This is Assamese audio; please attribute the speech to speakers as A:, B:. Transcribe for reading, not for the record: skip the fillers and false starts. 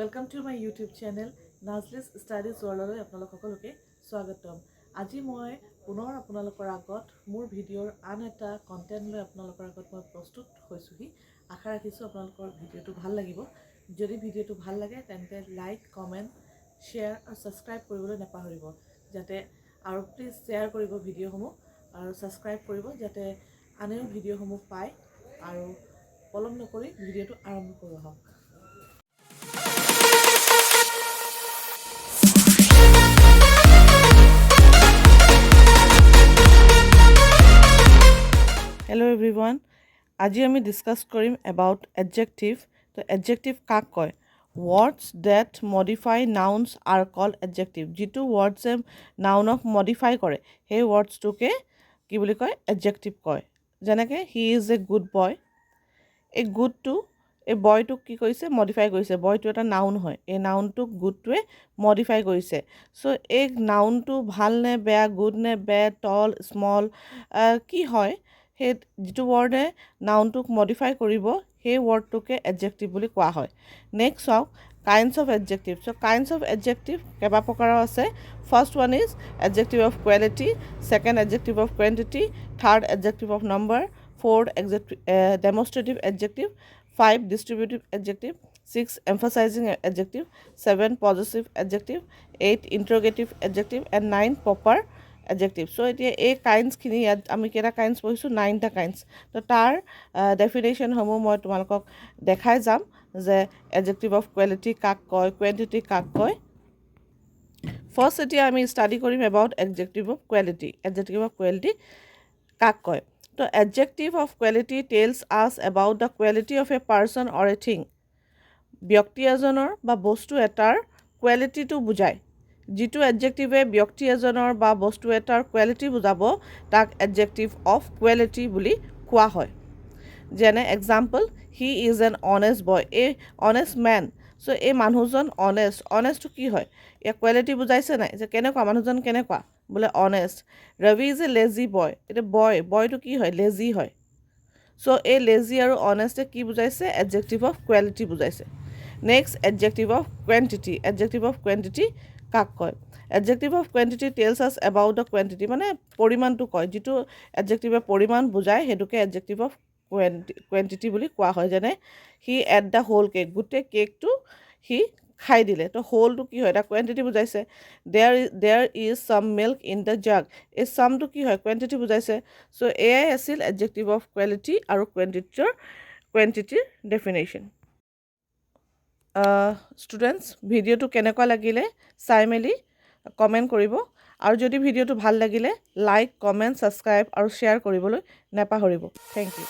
A: Welcome to my YouTube channel Najlis studies ৱৰ্ল্ডলৈ আপোনালোক সকলোকে স্বাগতম। আজি মই পুনৰ আপোনালোকৰ আগত মোৰ ভিডিঅ'ৰ আন এটা কণ্টেণ্ট লৈ আপোনালোকৰ আগত মই প্ৰস্তুত হৈছোঁহি। আশা ৰাখিছোঁ আপোনালোকৰ ভিডিঅ'টো ভাল লাগিব। যদি ভিডিঅ'টো ভাল লাগে, তেন্তে লাইক, কমেণ্ট, শ্বেয়াৰ আৰু ছাবস্ক্ৰাইব কৰিবলৈ নাপাহৰিব যাতে। আৰু প্লিজ শ্বেয়াৰ কৰিব ভিডিঅ'সমূহ আৰু ছাবস্ক্ৰাইব কৰিব, যাতে আনেও ভিডিঅ'সমূহ পায়। আৰু পলম নকৰি ভিডিঅ'টো আৰম্ভ কৰোঁ আহক। হেল্ল' এভৰিৱান, আজি আমি ডিছকাছ কৰিম এবাউট এডজেক্টিভ। তো এডজেক্টিভ কাক কয়? Words that modify nouns are called adjective. যিটো ৱৰ্ডছে নাউনক মডিফাই কৰে, সেই ৱৰ্ডছটোকে কি বুলি কয়? এডজেক্টিভ কয়। যেনেকৈ, "He is a good boy." এই গুডটো, এই বয়টোক কি কৰিছে? মডিফাই কৰিছে। বয়টো এটা নাউন হয়। এই নাউনটোক গুডটোৱে মডিফাই কৰিছে। চ' এই নাউনটো ভাল নে বেয়া, গুড নে বেড, টল, স্মল কি হয়, সেই যিটো ৱৰ্ডে নাউনটোক মডিফাই কৰিব, সেই ৱৰ্ডটোকে এডজেক্টিভ বুলি কোৱা হয়। নেক্সট চাওক, kinds of adjective. So kinds of adjective কেইবা প্ৰকাৰৰ আছে। First one is adjective of quality, second, adjective of quantity, third, adjective of number, fourth, demonstrative adjective, five, distributive adjective, six, emphasizing adjective, seven, possessive adjective, eight, interrogative adjective and nine, proper adjective. So এতিয়া এই কাইণ্ডছখিনি, ইয়াত আমি কেইটা কাইণ্ডছ পঢ়িছোঁ? নাইনটা কাইণ্ডছ। তো তাৰ ডেফিনেশ্যনসমূহ মই তোমালোকক দেখাই যাম যে এডজেক্টিভ অফ কোৱালিটি কাক কয়, কোৱান্টিটি কাক কয়। ফাৰ্ষ্ট এতিয়া আমি ষ্টাডি কৰিম about adjective of quality. Adjective of quality কাক কয়? তো adjective of quality tells us about the quality of a person or a thing. ব্যক্তি এজনৰ বা বস্তু এটাৰ কোৱালিটিটো বুজায়। যিটো এডজেক্টিভে ব্যক্তি এজনৰ বা বস্তু এটাৰ কোৱালিটি বুজাব, তাক এডজেক্টিভ অফ কোৱালিটি বুলি কোৱা হয়। যেনে example, "He is an honest boy", এই অনেষ্ট মেন। চ' এই মানুহজন অনেষ্ট। অনেষ্টটো কি হয়? ইয়াৰ কোৱালিটি বুজাইছে নাই যে কেনেকুৱা মানুহজন, কেনেকুৱা বোলে? Honest. "Ravi is a lazy boy." এতিয়া বয়, বয়টো কি হয়? লেজি হয়। চ' এই লেজি আৰু অনেষ্টে কি বুজাইছে? এডজেক্টিভ অফ কোৱালিটি বুজাইছে। Next, adjective of quantity. Adjective of quantity কাক কয়? Adjective of quantity tells us about the quantity, মানে পৰিমাণটো কয়। যিটো এডজেক্টিভে পৰিমাণ বুজায়, সেইটোকে এডজেক্টিভ অফ কোৱান্টিটি বুলি কোৱা হয়। যেনে, "He ate the whole cake." গোটেই কেকটো সি খাই দিলে। তো হোলটো কি হয়? এটা কোৱান্টিটি বুজাইছে। "There is some milk in the jug." এই চামটো কি হয়? কোৱান্টিটি বুজাইছে। চ' এয়াই আছিল এডজেক্টিভ অফ কোৱালিটি আৰু কোৱান্টিটিৰ ডেফিনেশ্যন। ষ্টুডেণ্টছ, ভিডিঅ'টো কেনেকুৱা লাগিলে চাই মেলি কমেণ্ট কৰিব আৰু যদি ভিডিঅ'টো ভাল লাগিলে, লাইক, কমেণ্ট, ছাবস্ক্ৰাইব আৰু শ্বেয়াৰ কৰিবলৈ নাপাহৰিব। Thank you.